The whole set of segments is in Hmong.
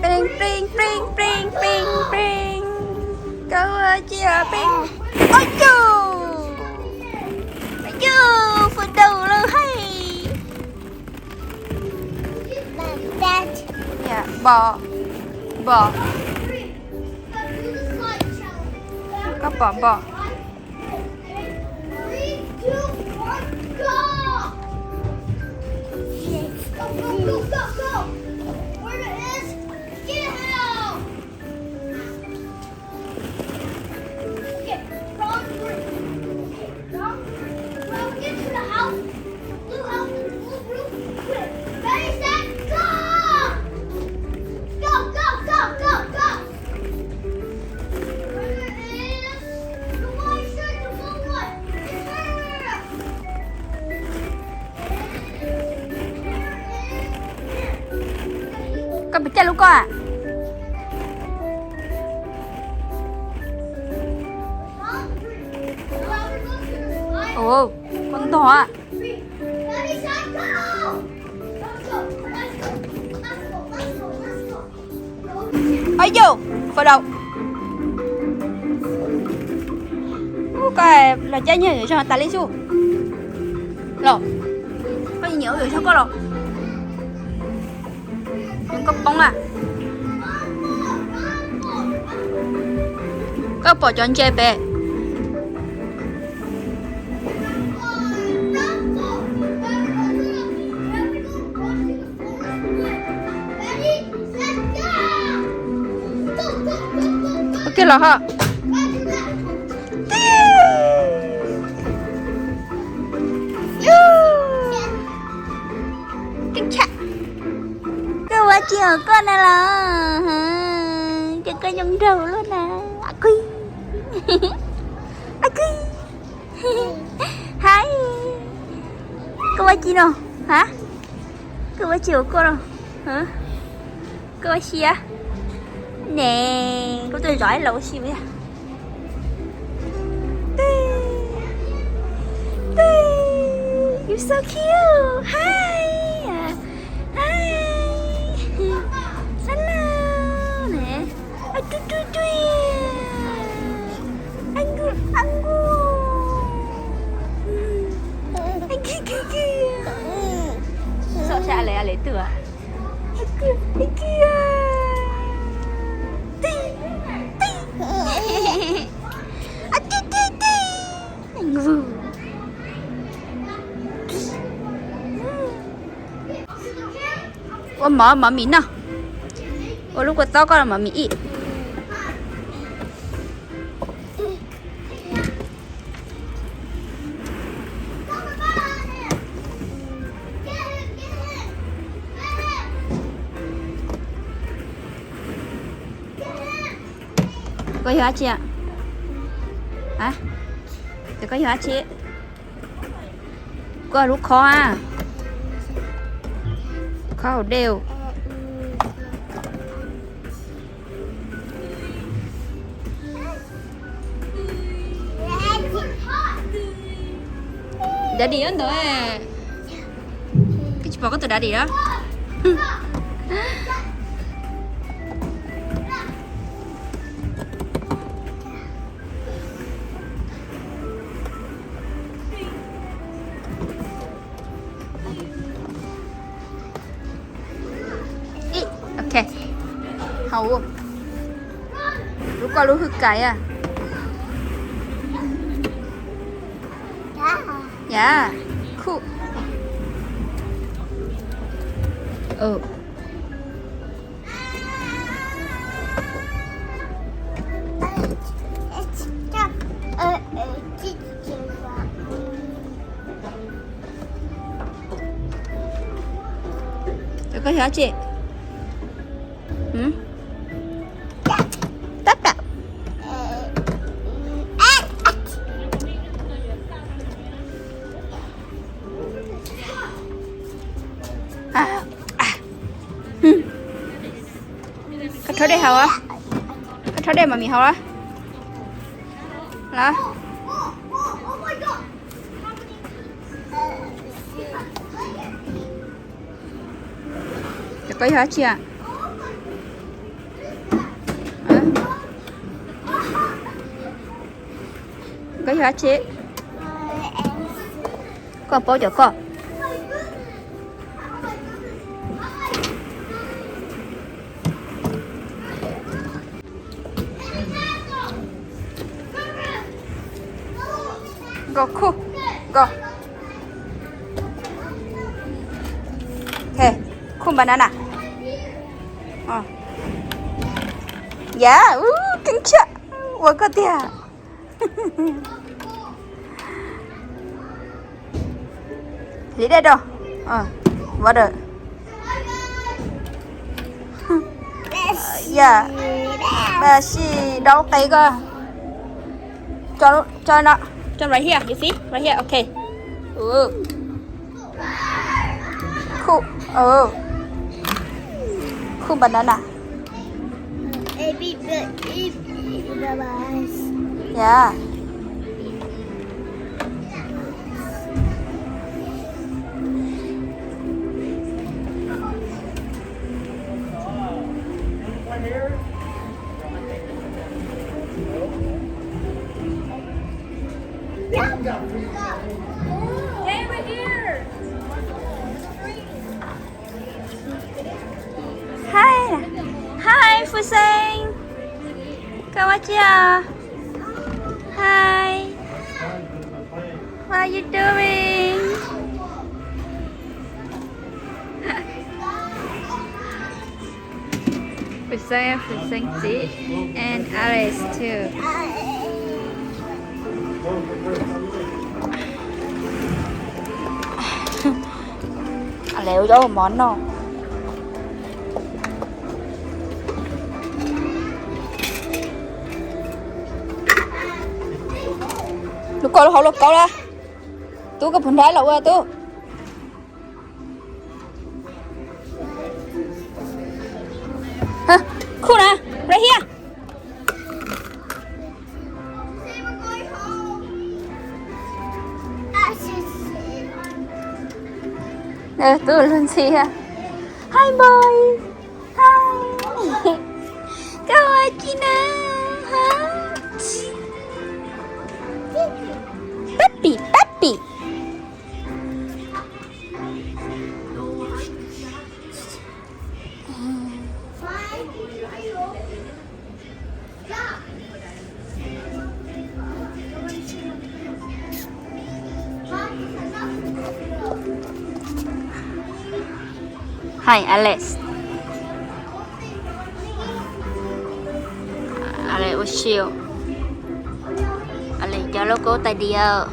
Ping ping ping ping ping ping. Koj ua cas ping? Oj yus, oj yus, fu daus lawm hais. Npos, npos. Koj pom npos? Koj puas caij lub koj a? Ua, koj ntog a. Oj yus, fu daus. Ub, koj los caij nyuag yuav zog tas li xwb los. Koj nyiam ua yuav zog koj los. Koj poob a. Koj pom cov ntses pem. Ua kiag los ho. Koj ua tsis hauv koj na los? Ces koj yoo nraug luaj na. Hais, koj ua tsis no? Ha, koj ua tsis hauv koj los? Koj ua si a? Ne, koj tuaj zov ib los ua si mas. You so cute. Hi. Hi. Hello. Ne. Ua tui tui tui. Ua nku, ua nku. Ua ki ki ki. Txhob saib a le a le twg. Ua ki, ua ki. Tij, tij. Ua tij tij tij. Ua mov, mov mis noj. Ua lub kua txob koj los mov mis ib. Koj yog dab tsi? Ces koj yog dab tsi? Koj lub khob a? Khob hauv dej. Daddy nyob ntawd. Koj tsis pom koj tus daddy los? Ib, ok. Hau. Lub koj lub hwj kais a. Yeah, cool. Cov koj yog dab tsi? Tab tom. Koj rhaub dej haus los? Koj rhaub dej mas mis haus los? Los? Cov koj yog dab tsi a? Yog tsi? Koj paub cov koj. Go khu, go. Ok, khu banana. Yam, ub, keeb tshiab. Ua koj tiag. Hliv dej rau. Water. Yam, tab sis dau qe koj. Cho, cho nó, cho right here, you see? Right here, ok. Khu, khu banana. Yeah. Hey, we're here. Hi. Hi, Fusen. Koj ua tsi os? Hi. What are you doing? Fusen, Fusen txiv and Alice too. Lawv ua zaub mov noj. Lub koj lub hauv lub kauv lawm. Tub, koj puas nrhiav los ua tub? Khu na, right here. Tub lub ntxhi. Hi boy. Hi. Koj ua tsi na? Hais. Puppy, puppy. Hi Alex. Alex ua si. Alex cov lub kaub tais diav.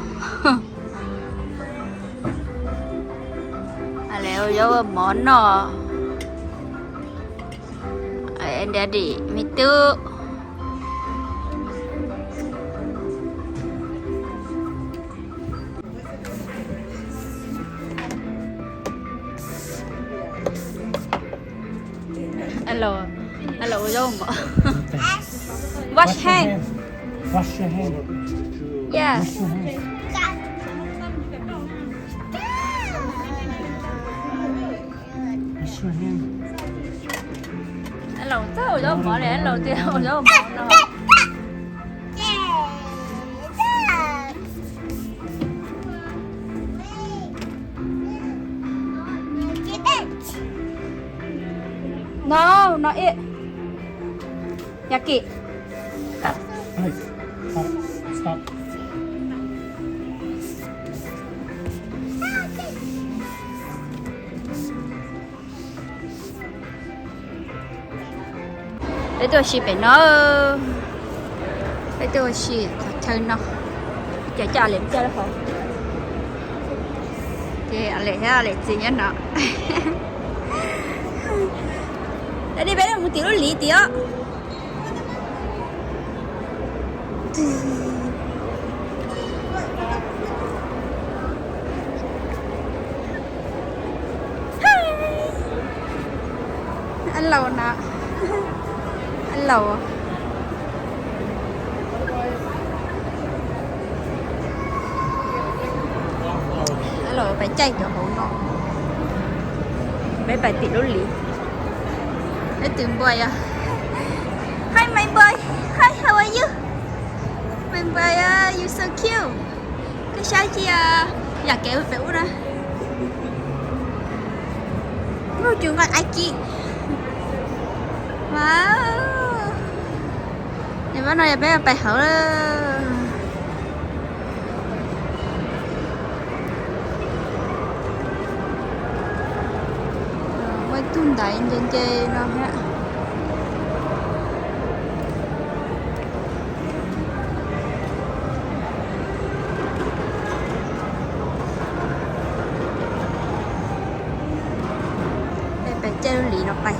Alex ua zaub ua mov noj. Daddy, me tub. Alo, alo, alo. Wash hand. Wash your hand. Yeah. Wash your hand. Wash your hand. Alo, txhob ua zaub mov li, alo, txhob ua zaub mov no. No, no, it. Yaki. Stop. Stop. Peb tuaj ua si pem no. Peb tuaj ua si qhov chaw no. Cov coj Alex coj lawm hov. Ces Alex thiab Alex txiv nyob no. Daddy, peb mus tim lub liv tim os. Alo na. Alo. Alo pais caij cov hauv no. Peb pais tim lub liv. Peb tus npua yog. Hi my boy. Hi, how are you? Mej npawg, you so cute. Koj saib tsi, yam kev pem ub na. Muaj cov nqaij ib ci. Wow. Nyob no yog peb pais hauv lawm. Muaj ib tug ntaiv nce nce no thiab. Peb pais caij lub lis no pais.